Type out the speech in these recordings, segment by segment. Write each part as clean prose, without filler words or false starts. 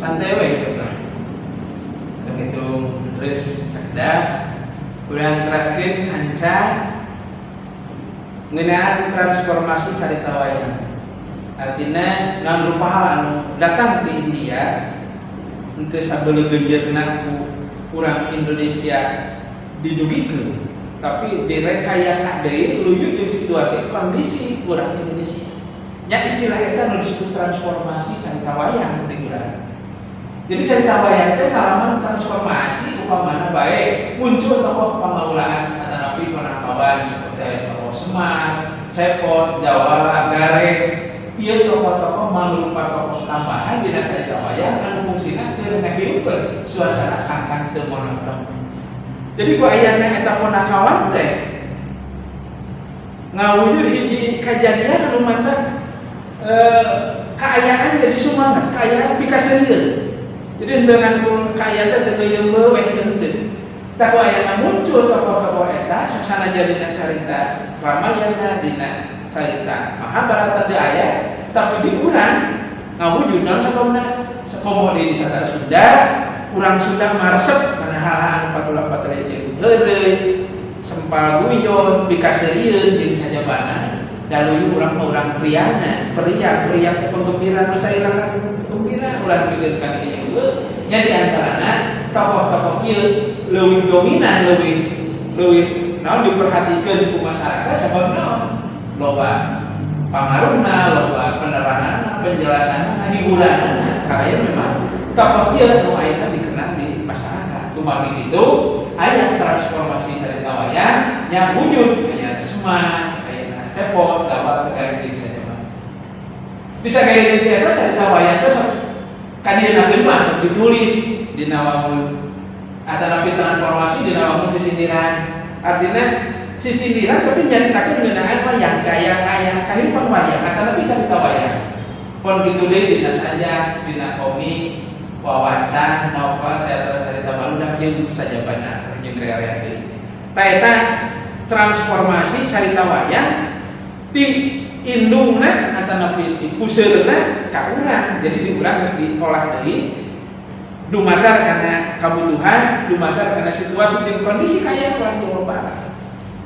Santai we gitu lah. Hitung terus sakedap urang teraskeun anca ngeunaan transformasi carita wayang. Artinya naon rupa hal anu datang ti India henteu sabeleugeunjeurna ku urang Indonesia didugikeun, tapi direkayasa deui luyu jeung situasi kondisi urang Indonesia. Nya istilah eta nu disebut transformasi carita wayang di urang. Jadi carita wayang teh ngalaman transformasi, upamana bae muncul tokoh pangaulaan atanapi panakawan seperti aya tokoh Semar, Cepot, Jawara, Gareng. Ieu tokoh-tokoh mangrupa tokoh tambahan dina carita wayang anu fungsina keur ngahirupkeun suasana sangkan teu monoton. Jadi ku ayana eta ponakawan teh ngawujud hiji kajadian anu mantan kaayaan jadi sumangat, kaayaan pikaseurieun. Jadi henteu ngan ku kaayaan teh teu leuyeung we kitu henteu. Tah ku ayana muncul tokoh-tokoh eta sok sanajan dina carita Ramayana, dina carita Mahabharata teu aya, tapi di urang ngawujud. Naon sababna? Sakomo di Tatar Sunda, urang Sunda maresep kana hal-hal anu patula-patali jeung heureuy, sempal guyon, pikaseurieun jeung sajabana. Da luyu urang mah urang priangan, pria, pria teh penggembira, nu salilana gembira, ulah pikeun ka ieu. Nya di antarana tokoh-tokoh ieu leuwih dominan, leuwih leuwih naon diperhatikeun ku masyarakat sabab naon? Loba pangaruhna, loba peneranganna, penjelasanna, hiburanna. Karena memang tokoh ieu nu ayeuna dikenal di masyarakat. Kumargi kitu aya transformasi carita wayang nya wujud aya Semar, aya Cepot, Gawat, Gareng jeung sajabana. Bisa gaya gitu eta carita wayang teh sok kadieuna mah sok ditulis dina wangun atanapi transformasi dina wangun sisindiran. Artinya sisindiran tapi nyaritakeun ngeunaan wayang, gaya-gaya kahirupan wayang atanapi carita wayang. Pon kitu deui dina sajak, dina komik, wawacan, novel, teater carita baludak jeung sajabana jeung rea-rea deui. Tah eta transformasi carita wayang ti indungna atanapi ti puseurna ka urang. Jadi di urang geus diolah deui dumasar kana kabutuhan, dumasar kana situasi jeung kondisi kaya urang Jawa Barat.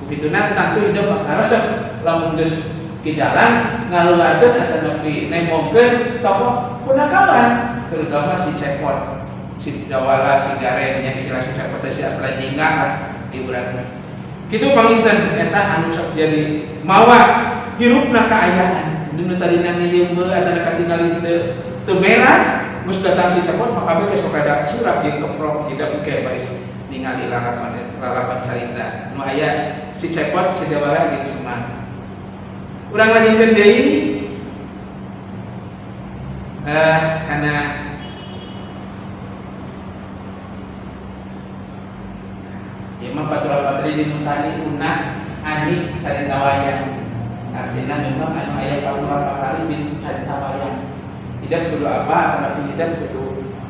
Begituna tentu hidup bakal resep lamun geus kidalang ngaluarkeun atanapi nembongkeun tokoh punakawan, terutama si Cepot, si Jawala, si Gareng, yang istilah si Cepot teh si Astra Jingga lah di urang mah. Kitu panginten eta anu sok jadi mawa hirupna kaayaan. Nu tadina ngeuyeum atana katingali teu teu berak, geus datang si Cepot maka kabeh geus sok ada surat jeung keprok hidup ke baris ningali lalapan lalapan carita nu aya si Cepot, si Jawara jeung Semar. Urang lanjutkeun deui kana ieu mah patula-patri di tadi unak anik carita wayang. Artinya memang anu aya patula-patri di carita wayang. Hidup kudu apa, tapi hidup kudu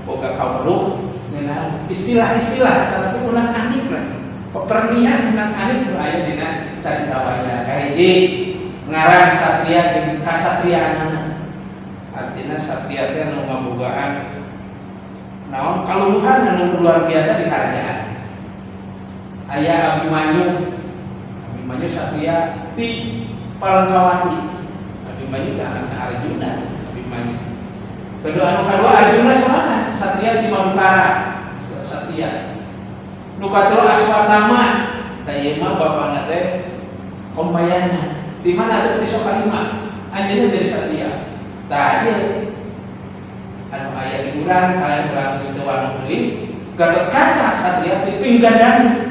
boga kawruh ngeunaan istilah-istilah tapi unak anik lah. Pepernian unak anik nu aya dina carita wayang. Kahiji ngaran satria jeung kasatriaanana. Artinya satria teh anu ngabogaan naon kaluhuran anu luar biasa di kerajaan. Aya Abimanyu, Abimanyu satria di Palangkawati. Abimanyu teh anakna Arjuna, Abimanyu. Kedua anu kadua Arjuna sorangan satria di Madukara, satria. Nu katilu Aswatama, tah ieu mah bapana teh Kombayana. Di mana teh di Sokalima, anjeunna jadi satria. Tah ieu anu aya di urang, kalian urang geus teu wanuh deui, Gatot Kaca satria di Pringgandani.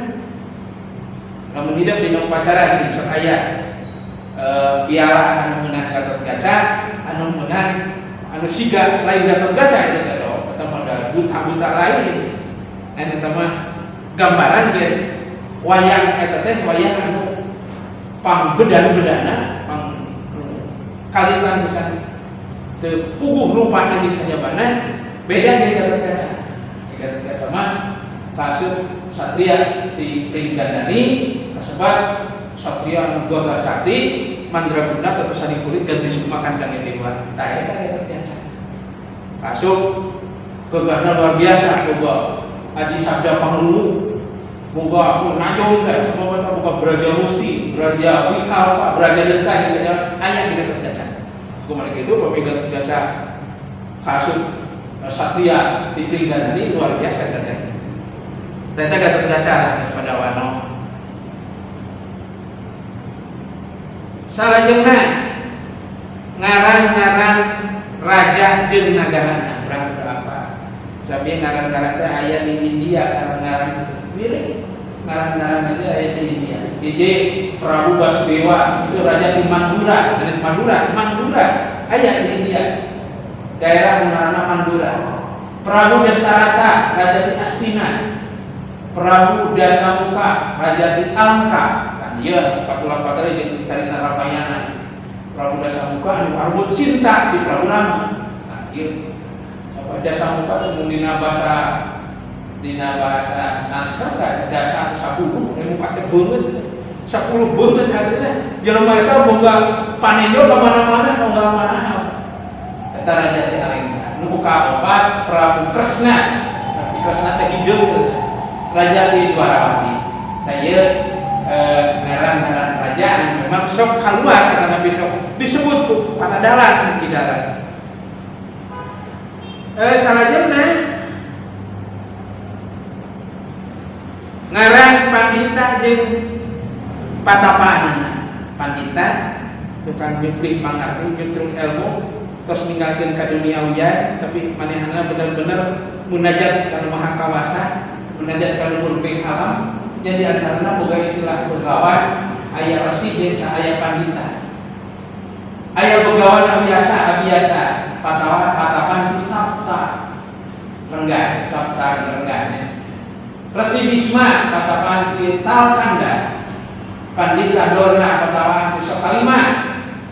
Lamun hidup di upacara di sok aya piala anu meunang Gatot Kaca, anu meunang anu siga lain Gatot Kaca itu teh eta mah da buta-buta lain. Anu eta mah gambaran ge wayang eta teh wayang anu pangbedan-bedana, pang kalitan pisan teu puguh rupana jeung sajabana, beda jeung Gatot Kaca. Gatot Kaca mah kaasup satria di Pringgandani, kasebat satria anu gagah sakti mandraguna tetesan kulit ganti sukma kandang dewa. Tah eta Gatot Kaca. Kaasup Gagahna luar biasa boga Aji Sabda Panglulu, boga aku najong teh sabab eta boga Braja Musti, Braja Wikalpa, Braja Denta jeung segala aya di Gatot Kaca. Kumaha kitu pami Gatot Kaca kaasup satria di Pringgadani luar biasa gagahna. Teh Gatot Kaca lah pada wano. Salajengna ngaran-ngaran raja jeung nagarana urang teu apa. Sabi ngaran-ngaran teh aya di India, ngaran-ngaran itu mirip ngaran-ngaran aja aya di India. Hiji Prabu Basudewa itu raja di Mandura, jenis Madura, Mandura aya di India. Daerah ngaranna Mandura. Prabu Dasarata raja di Astina. Prabu Dasamuka raja di Alengka. Kan ieu katulah patali jeung carita Ramayana. Prabu Dasamuka anu arbut cinta di Prabu Rama. Nah, ieu sapa Dasamuka teh mun dina bahasa Sanskerta dasa 10 muka teh beungeut 10 beungeut hartina jelema eta boga panenjo ka mana-mana boga mana eta raja teh Alengka. Nu kaopat Prabu Kresna. Tapi Kresna teh hideung raja di Dwarawati. Tah ieu ngaran-ngaran raja memang sok keluar kata Nabi sok disebut ku panadalan kidalan. Salajengna ngaran pandita jeung patapaanana. Pandita tukang nyuplik pangarti nyutruk ilmu terus ninggalkeun ka duniawian tapi manehna bener-bener munajat ka Maha Kawasa, munajat ka luhur beng alam. Jadi antarana boga istilah begawan aya resi jeung aya pandita. Aya begawan abiasa abiasa patawa patapan di sabta renggan, sabta renggan. Resi Bisma patapan di Talkanda, Pandita Dorna patapan di Sokalima,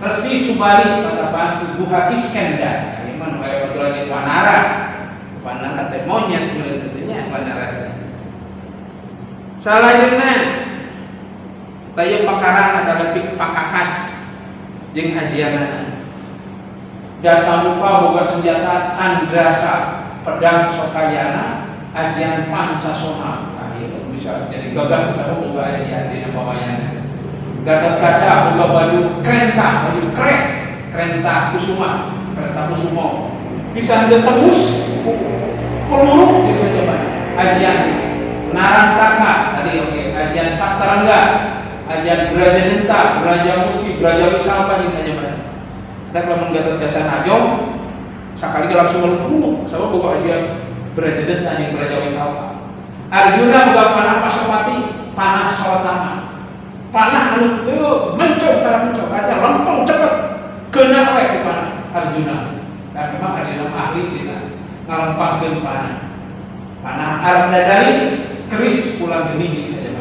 Resi Subali patapan di Guha Iskenda. Ieu mah nu aya baturan di Wanara. Wanara teh monyet meureun kitu nya Wanara teh. Salajengna taya pakarang atawa pakakas jeung ajianana. Dasamuka boga senjata Candrasa, pedang Sokayana, ajian Pancasona. Nah, ieu bisa jadi gagah sama boga ajian dina pawayangan. Gatot Kaca boga baju krenta, baju krek, krenta kusuma, krenta kusumo. Bisa ditembus peluru jeung sajaba. Ajian Narantaka tadi oke, ajian Saptarangga, ajian Braja Denta, Braja Musti, Braja Wikalpa jeung sajaba. Dan lamun Gatot Kaca najong sakali langsung ngeluk sama boga ajian Braja Denta jeung Braja Wikalpa. Arjuna boga panah Pasopati, panah Salatama. Panah anu teu mencok tara mencok, aja lempeng cepet kena we ku panah Arjuna. Dan memang Arjuna ahli dina ngalempangkeun panah. Panah Ardadari keris pulang geni saja.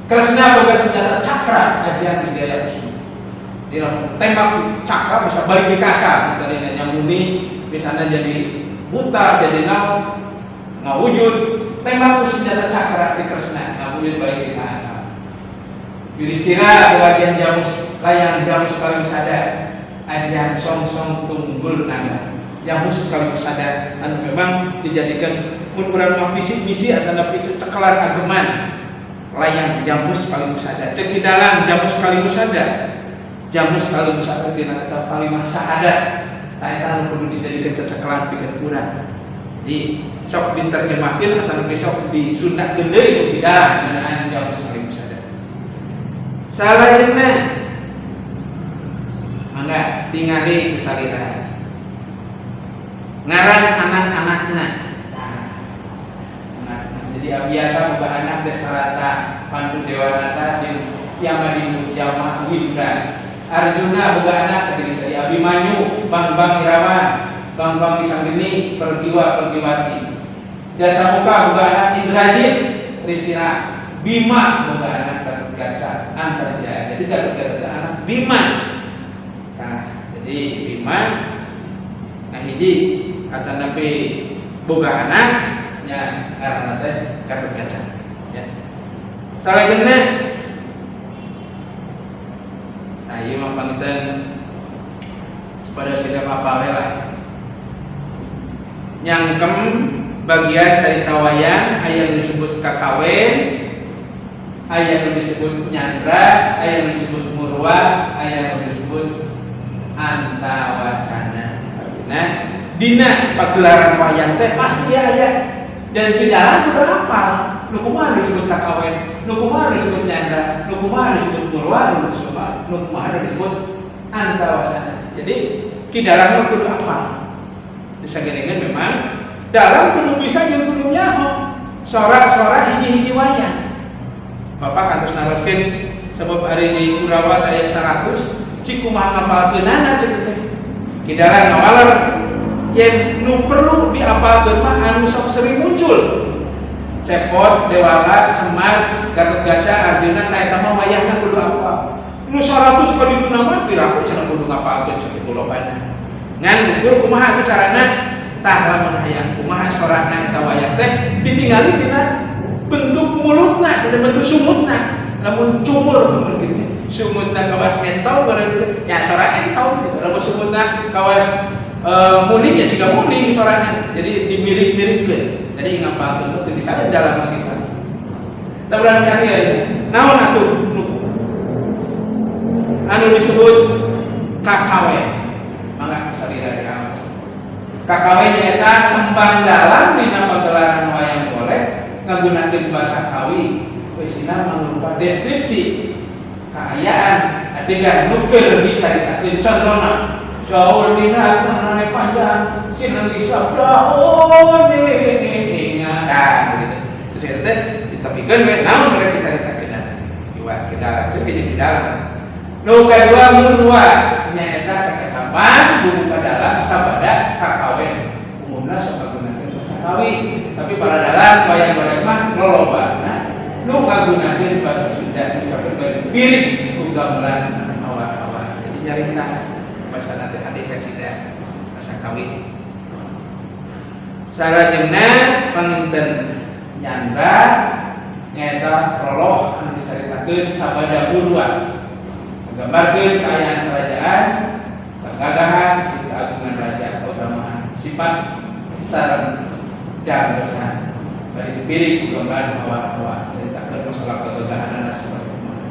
Kresna boga senjata cakra ajian Wijaya Kusuma. Dia lamun tembak cakra bisa balik di kasar, tadi nyambuni misalnya jadi buta, jadi naon ngawujud tembak senjata cakra di Kresna ngawujud balik di kasar. Yudhistira bagian jamus layang jamus kalimusada ajian song-song tunggul naga. Jamus kalimusada anu memang dijadikan mun urang mah visi misi atau cekelar ageman layang jamus kalimusada cek di dalam jamus kalimusada jamus kalimusada dina kecap kalimah sahadat ta eta anu kudu dijadikeun cecekelan pikeun urang di sok diterjemahkeun atau besok disundakeun deui ku bidalan ngeunaan jamus kalimusada. Salajengna mangga tingali kusalira ngaran anak-anakna. Nah, jadi biasa boga anak Destarata, Pandu Dewanata jeung Yamadinu Yama Widra. Arjuna boga anak tadi tadi Abimanyu, Bang Irawan, Bang Wisanggeni, Pergiwa Pergiwati. Dasamuka boga anak Indrajit, Trisira, Bima boga anak Gatot Kaca Antarjaya. Jadi Gatot Kaca anak Bima. Nah, jadi Bima nah hiji kata Nabi boga anak nya ngaranna teh Gatot Kaca ya. Salajengna nah ieu mah panginten supaya siga apal lah. Nyangkem bagian carita wayang aya nu disebut kakawen, aya nu disebut nyandra, aya nu disebut murwa, aya nu disebut antawacana. Artinya dina pagelaran wayang teh pasti aya dan di dalam udah hafal. Nu kumaha disebut kakawen, nu kumaha disebut nyandra, nu kumaha disebut murwa, nu kumaha disebut antawacana. Jadi ki dalam kudu hafal. Disagerengan memang dalam kudu bisa jeung kudu nyaho sora-sora hiji-hiji wayang. Bapak kantos naroskeun sebab hari di Kurawa aya 100 cik kumaha ngapalkeunana cek teh. Ki dalam ngawaler yen nu perlu diapalkeun mah anu sok sering muncul. Cepot, Dewala, Semar, Gatotkaca, Arjuna ta eta mah wayahna kudu apal. Nu 100 kali itu nama piraku cenah kudu ngapalkeun sakitu lobana. Ngan ukur kumaha atuh carana? Tah lamun hayang kumaha sorana eta wayang teh ditingali tina bentuk mulutna, tina bentuk sumutna. Lamun cumur kumaha kitu. Sumutna kawas entong bareng ya sora entong gitu. Lamun sumutna kawas muning ya siga muning sorana. Jadi dimirip-miripkeun. Jadi ngapalkeun teu bisa dalam lagi sana. Tah urang kali ya. Naon atuh anu disebut kakawen? Mangga salira diawas. Kakawen nyaeta tembang dalam dina pagelaran wayang golek ngagunakeun bahasa Kawi, eusina mangrupa deskripsi kaayaan adegan nu keur dicaritakeun. Contohna saur dina tanane panjang sinenggi sabda oninga. Tah gitu. Terus eta teh ditepikeun we naon rek dicaritakeun iwa ke dalam ke di dalam. Nu kadua murwa nyaeta kakacapan buku dalam sabada kakawen. Umumna sok ngagunakeun bahasa Kawi, tapi para dalang wayang golek mah lolobana nu ngagunakeun bahasa Sunda ngucapkeun bari piring ku gamelan awal-awal. Jadi nyarita bahasa nanti adik kacida bahasa Kawi. Salajengna panginten nyandra nyaeta prolog anu dicaritakeun sabada murwa, menggambarkeun kaayaan kerajaan, kegagahan, keagungan raja, keutamaan sifat sareng dadosan. Bari dipiring ku gambar awal-awal nyaritakeun masalah kegagahanana seperti kumaha.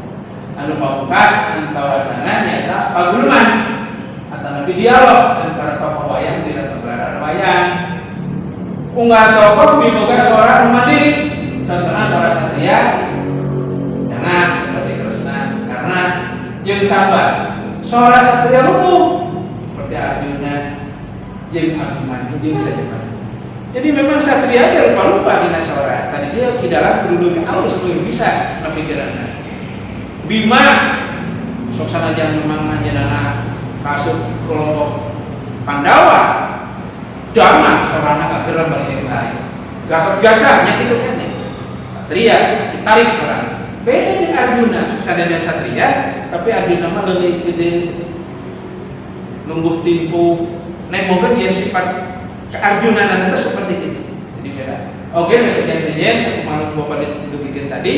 Anu pamungkas antawacana nyaeta paguluman atau nabi dialog antara tokoh wayang dina pagelaran wayang. Unggal tokoh miboga sora mandiri, contohnya sora satria jangan seperti Kresna karena jeung sabar, sora satria lumpuh seperti Arjuna jeung Abimanyu jeung sajabana. Jadi memang satria dia lupa-lupa dina sora tadi dia di dalam duduk alus lebih bisa pikiranna. Bima sok sanajan memang anjeunna kasuk kelompok Pandawa, Dharma sorana kageura bari jeung tarik. Gatotkaca nya kitu keneh. Satria ditarik sorana. Beda jeung Arjuna, sanajan satria tapi Arjuna mah leuwih gede lungguh timpu. Nembongkeun yen sifat ke Arjuna itu seperti itu. Jadi beda. Oke, nu sejen-sejen sakumaha nu Bapak didugikeun tadi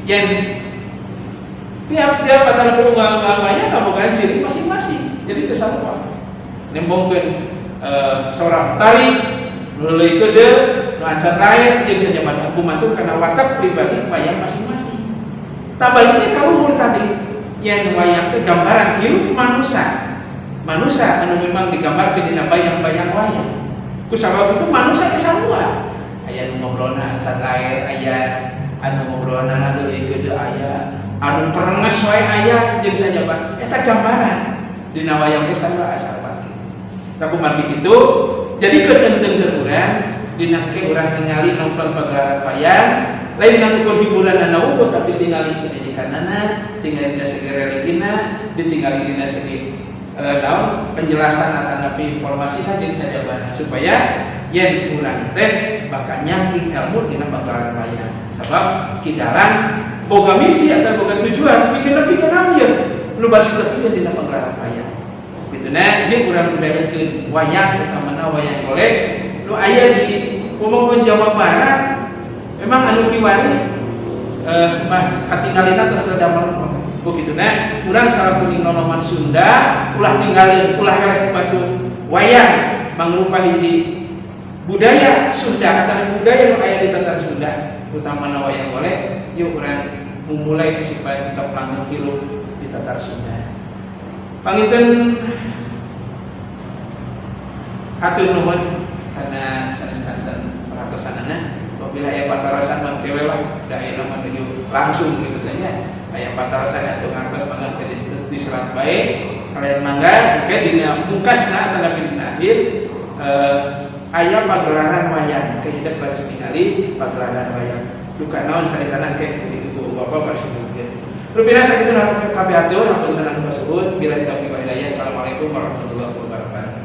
yen tiap-tiap antara unggal-unggal kabogaan ciri masing-masing. Jadi teu sarua. Nembongkeun seorang tari nu leuwih gede, nu acan lain jeung sajabana kumaha karena watak pribadi wayang masing-masing. Tabaliknya kaluhur tadi yen wayang teh gambaran hirup manusia. Manusia anu memang digambarkeun dina bayang-bayang wayang. Ku sabab itu manusia teh sarua. Aya nu ngobrolna acan lain, aya anu ngobrolna leuwih gede aya, anu perenges wae aya jeung sajabana. Eta gambaran dina wayang teh sarua asal pake. Tah kumargi kitu, jadi ketentuan ke urang dina ke urang ningali nonton pagelaran wayang lain ngan ukur hiburan dan unggul, tapi tingali pendidikanana, tingali dina segi religina, ditinggali dina segi naon penjelasan atanapi informasi jeung sajabana supaya yen urang teh bakal nyangking ilmu tina pagelaran wayang. Sabab kidalang boga misi atau boga tujuan bikin lebih ke naon ieu nu bari tepikeun dina pagelaran wayang. Kituna ieu urang budayakeun wayang, utamana wayang golek nu aya di wewengkon Jawa Barat. Memang anu kiwari mah katingalina tos rada melemah. Begituna urang salakuning nonoman Sunda ulah tinggalin, ulah eleh batu wayang mangrupa hiji Budaya Sunda atau budaya nu aya di tatar Sunda, utamana wayang golek, yuk urang memulai supaya tetap langgeng hirup di tatar Sunda. Panginten hatur nuhun karena sanes kanten perhatosanana. Apabila aya patarosan, mangke we lah, da ayeuna mah menuju langsung gitu nya. Aya patarosan atau ngartos, mangga ke diserat bae kalian. Mangga engke dina mungkasna atanapi dina akhir aya pagelaran wayang ke hidep baris ningali pagelaran wayang duka naon caritana ke ibu bapak baris sebutkeun. Rupina sakitu kabeh, hatur hapunten anu kasuhun. Billahi taufiq wal hidayah. Assalamualaikum warahmatullahi wabarakatuh.